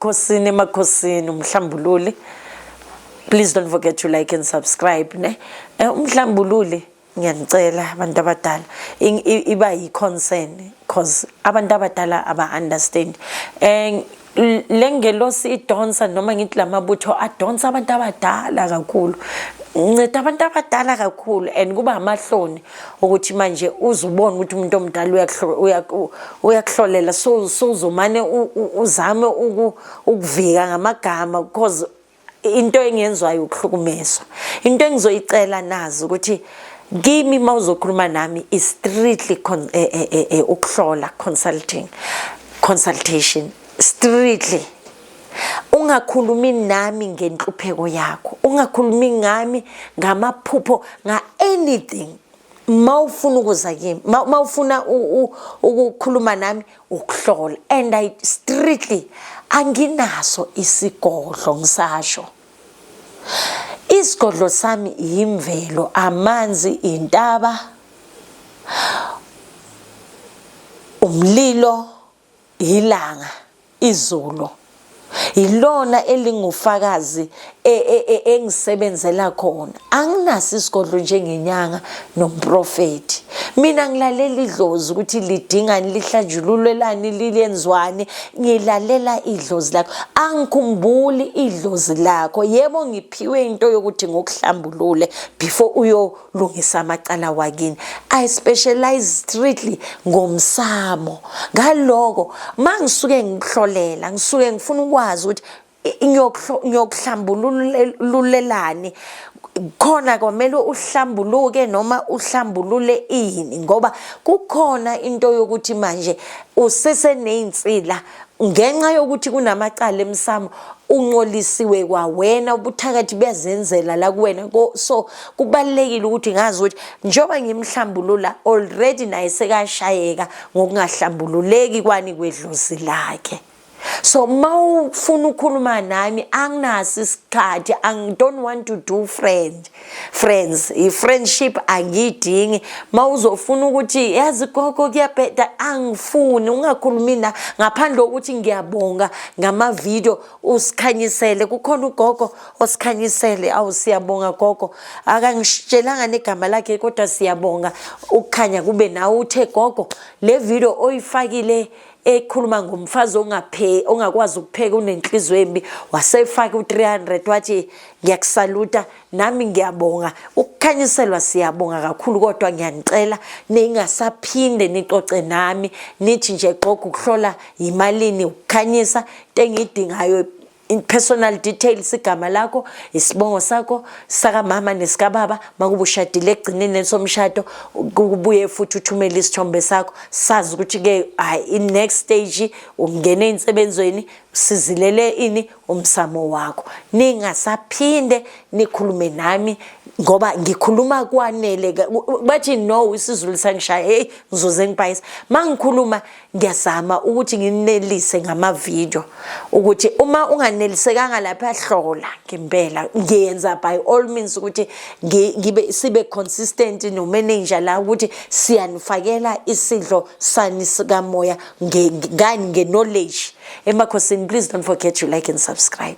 Khosini emakhosini umhlambululi. Please don't forget to like and subscribe ne. Umhlambululi ngiyanicela abantu abadala iba yi concern cause abantu abadala aba understand. Lengelosi idonsa noma ngithi lamabutho adonsa abantu abadala kakhulu. Nceda abantu abadala kakhulu and kuba amahloni ukuthi manje uzubona ukuthi umuntu omdala uyakuhlolela so uzomane uzame ukuvika ngamagama because into engiyenzwayo ukuhlukumezwa. Into engizoyicela nazi ukuthi kimi mawuzokhuluma nami is strictly ukuhlola, consulting, consultation strictly. Ungakhulumi nami ngenhlupheko yakho, ungakhulumi ngami ngamaphupho, nga anything. Mawufuna ukuza kimi, mawufuna ukukhuluma nami ukuhlola, and I strictly anginaso isigodlo. Ngisasho isigodlo sami yimvelo, amanzi, intaba, umlilo, ilanga, izulu, ilona elingufakazi engisebenzela khona. Anginaso isigodlo njengenyanga nomprofeti. Mina ngilalela idlozi ukuthi lidingani, lihlanjululelani, lilenzwani. Ngilalela idlozi lakho, angikhumbuli idlozi lakho. Yebo, ngiphiwe into yokuthi ngokuhlambulule before uyolungisa amacala wakini. I specialize strictly ngomsamo. Ngaloko mangisuke ngikuhlolela, ngisuke ngifuna ukwazi ukuthi ngiyokuhlambululelani khona, kwamele uhlambuluke noma uhlambulule ini, ngoba kukhona into yokuthi manje useseney'nsila ngenxa yokuthi kunamacala emsamo, uncolisiwe kwawena, ubuthakathi buyazenzela la kuwena. So kubalulekile ukuthi ngazi ukuthi njengoba ngimhlambulula already naye sekashayeka ngokungahlambululeki kwani kwedlozi lakhe. So mawufuna ukukhuluma nami, anginaso isikhathi. I don't want to do friends, i-friendship angiyidingi. Mawuzofuna ukuthi yazi gogo kuyabheda, angifuni ungakhulumi na ngaphandle kokuthi ngiyabonga ngama-video usikhanyisele. Kukhona ugogo osikhanyisele, awu siyabonga gogo, akangitshelanga negama lakhe kodwa siyabonga ukukhanya kube nawe. Uthe gogo le video oyifakile ekhuluma ngomfazi ongakwazi ukupheka, unenhliziyo embi, wasefaka u-300, wathi ngiyakusaluta nami, ngiyabonga ukukhanyiselwa, siyabonga kakhulu. Kodwa ngiyanicela ningasaphinde nixoxe nami nithi nje qoga ukuhlola yimalini, ukukhanyisa. Into engiyidingayo in personal details, igama lakho, isibongo sakho sakamama nesikababa makuba ushadile ekugcineni somshado, kubuye futhi uthumele isithombe sakho, sazi ukuthi ke hayi, i-next stage ungene ensebenzweni, sizilele ini umsamo wakho. Ningasaphinde nikhulume nami ngoba ngikhuluma kwanele. Bathi no, isiZulu sangishaya, hey, ngizoze ngibhayisa mangikhuluma. Ngiyazama ukuthi nginelise ngamavidiyo ukuthi uma unganelisekanga lapha, hlola ngempela. Ngiyenza by all means ukuthi ngibe sibe consistent no-manager la ukuthi siyanifakela isidlo sani sikamoya ngani nge-knowledge emakhosini. Please don't forget to like and subscribe.